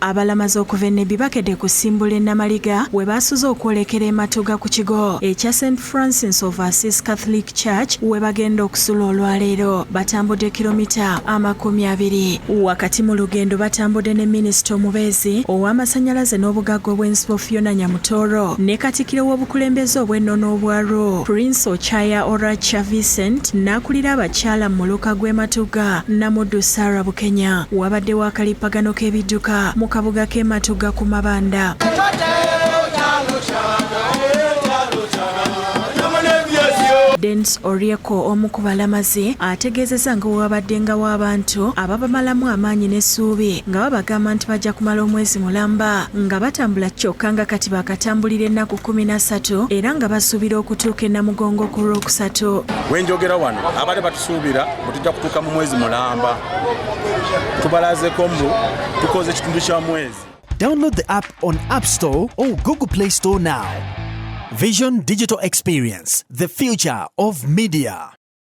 Abalamazi okuva e Nebbi bakedde kusimbula e Namaliga we baasuze okwolekera e Matuga ku kigo ekya St Francis of Assisi Catholic Church we bagenda okusula olwaleero. Batambudde kilomita 20. Wakati mu lugendo batambudde ne minisita omubeezi ow'amasannyalaze n'obugagga obw'ensibo Phiona Nyamutooro ne katikkiro w'obukulembeze obw'ennono obwa Prince Ochaya Oracha Vincent n'akulira abakyala mu muluka gw'e Matuga Namuddu Sarah Bukenya. Wabaddewo akalippagano k'ebidduka mu kabuga k'e Matuga ku Mabanda. Denis Orieko omu ku balamazi ategeezezza nga wewabaddengawo abantu ababamalamu amaanyi n'essuubi nga babagamba nti bajja kumala omwezi mulamba nga batambula kyokka nga kati baakatambulira ennaku 13 era nga basuubira okutuuka e Namugongo ku Lwokusatu. Wenjogera wano abadde batusuubira mbu tujja kutuuka mu mwezi mulamba, tubalazeko mbu tukoze ekitundu kya mwezi. Download the app on App Store or Google Play Store now. Vision Digital Experience, the future of media.